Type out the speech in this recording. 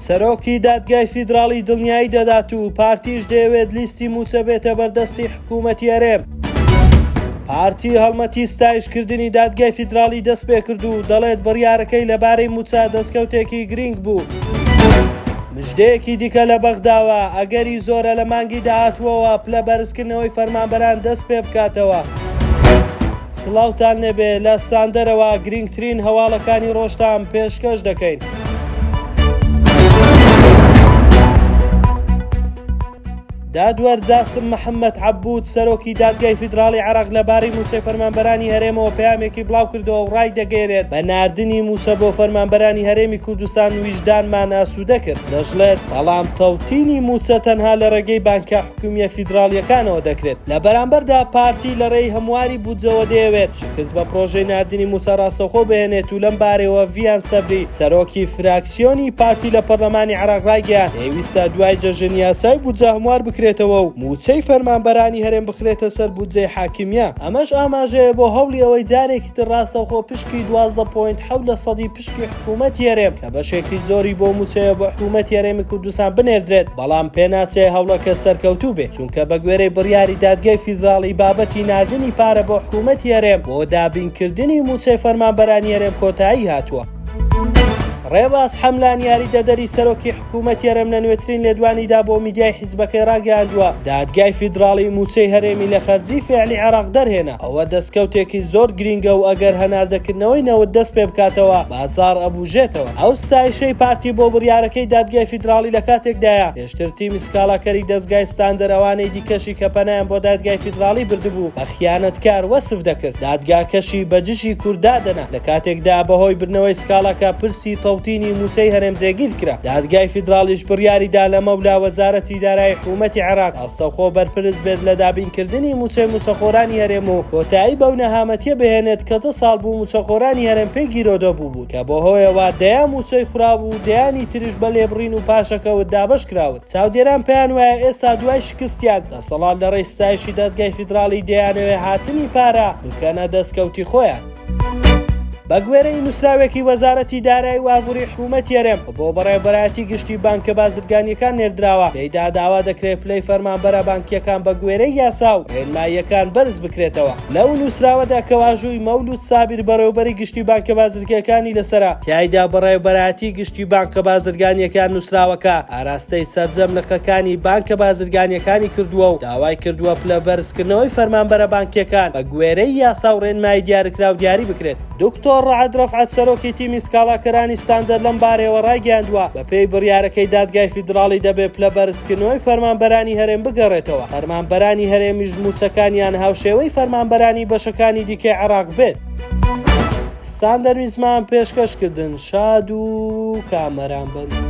سەرۆکی دادگای فیدراڵی دڵنیایی دەدات و پارتیش دەیەوێت لیستی مووچە بێتە بەردەستی حکوومەتی هەرێم. پارتی هەڵمەتی ستایشکردنی دادگای فیدراڵی دەستپێکرد و دەڵێت بڕیارەکەی لەبارەی مووچە دەستکەوتێکی گرینگ بوو. مژدەیەکی دیکە لە بەغداوە، ئەگەری زۆرە لە مانگی داهاتووەوە پلە بەرزکردنەوەی فەرمانبەران دەست پێ بکاتەوە. سڵاوتان لێبێ لە ستاندەرەوە گرینگترین هەواڵەکانی ڕۆژتان پێشکەش دەکەین. دادوەر جاسم محەممەد عەبود سەرۆکی دادگای فیدراڵی عێراق لەبارەی مووچەی فەرمانبەرانی هەرێمەوە پەیامێکی بڵاوکردەوە و ڕایدەگەیەنێت بە ناردنی مووچە بۆ فەرمانبەرانی هەرێمی کوردستان ویژدانمان ئاسوودە کرد دەشڵێت بەڵام تەوتینی مووچە تەنها لە ڕێگەی بانکە حکومییە فیدراڵییەکانەوە دەکرێت لە بەرامبەردا پارتی لە ڕێی هەمواری بودجەوە دەیەوێت شکست بە پرۆژەی ناردنی مووچە ڕاستەوخۆ بهێنێت و لەم بارەیەوە ڤیان سەبری سەرۆکی فراکسیۆنی پارتی لە پەرلەمانی عێراق ڕایگەیاند، پێویستە دوای جەژن یاسای بودجە هەموار بکرێتەوە و مووچەی فەرمانبەرانی هەرێم بخرێتە سەر بودجەی حاکمیە، ئەمەش ئاماژەیە بۆ هەوڵی ئەوەی جارێکی تر ڕاستەوخۆ پشکی 12 point حەوت لە سەدی پشکی حکوومەتی هەرێم کە بەشێکی زۆری بۆ مووچەیە بۆ حکوومەتی هەرێمی کوردستان بنێردرێت، بەڵام پێناچێ هەوڵەکە سەرکەوتوو بێت، چونکە بەگوێرەی بڕیاری دادگای فیدراڵی بابەتی ناردنی پارە بۆ حکوومەتی هەرێم بۆ دابینکردنی مووچەی فەرمانبەرانی هەرێم کۆتایی هاتووە. ڕێباز حەملان یاریدەدەری سەرۆکی حکوومەتی هەرێم لە نوێترین لێدوانیدا بۆ میدیای حیزبەکەی ڕاگەیاندووە، دادگای فیدراڵی مووچەی هەرێمی لە خەرجی فیعلی عێراق دەرهێنا، ئەوە دەستکەوتێکی زۆر گرینگە و ئەگەر هەناردەکردنەوەی نەوت دەست پێ بکاتەوە بازاڕ ئەبوژێتەوە. ئەو ستایشەی پارتی بۆ بڕیارەکەی دادگای فیدراڵی لە کاتێکدایە، پێشتر تیمی سکاڵاکەری دەزگای ستاندەر ئەوانەی دیکەشی کە پەنایان بۆ دادگای فیدراڵی بردبوو بە خیانەتکار وەسف دەکرد، دادگاکەشی بە دژی کورد دادەنا، لە کاتێکدا بەهۆی بردنەوەی سکاڵاکە پرسی تەوتینی مووچەی هەرێم جێگیر کرا، دادگای فیدراڵیش بڕیاریدا لەمەولا وەزارەتی دارایی حکوومەتی عێراق ڕاستەوخۆ بەرپرس بێت لە دابینکردنی مووچەی مووچەخۆرانی هەرێم و کۆتایی بەو نەهامەتیە بهێنێت کە دە ساڵ بوو مووچەخۆرانی هەرێم پێی گیرۆدە بووبوون کە بەهۆیەوە دەیان مووچەی خوراو و دەیانی تریش بە لێبڕین و پاشەکەوت دابەش کراون. چاودێران پێیان وایە ئێستا دوای شکستیان دەسەڵات لە ڕێی ستایشی دادگای فیدراڵی دەیانەوێ هاتنی پارە بکەنە دەستکەوتی خۆیان. بەگوێرەی نووسراوێکی وەزارەتی دارایی و ئابووری حکوومەتی هەرێم بۆ بەڕێوەبەرایەتی گشتی بانکە بازرگانییەکان نێردراوە، تێیدا داوا دەکرێت پلەی فەرمانبەرە بانکییەکان بەگوێرەی یاسا و ڕێنماییەکان بەرز بکرێتەوە. لەو نووسراوەدا کە واژووی مەولود سابیر بەڕێوەبەری گشتی بانکە بازرگەکانی لەسەرە، تیایدا بەڕێوەبەرایەتی گشتی بانکە بازرگانییەکان نووسراوەکە ئاراستەی سەرجەم لقەکانی بانکە بازرگانییەکانی کردووە و داوای کردووە پلە بەرزکردنەوەی فەرمانبەرە بانکییەکان بە گوێرەی یاسا و ڕێنمایی دیارکراو دیاری بکرێت. دکتۆر ڕەعد ڕەفعەت سەرۆکی تیمی سکاڵاکەرانی ستاندەر لەم بارەیەوە ڕایگەیاندووە، بەپێی بڕیارەکەی دادگای فیدراڵی دەبێت پلە بەرزکردنەوەی فەرمانبەرانی هەرێم بگەڕێتەوە، فەرمانبەرانی هەرێمیش مووچەکانیان هاوشێوەی فەرمانبەرانی بەشەکانی دیکەی عێراق بێت. ستاندەر ویستمان پێشکەش کردن شاد و کامەران بن.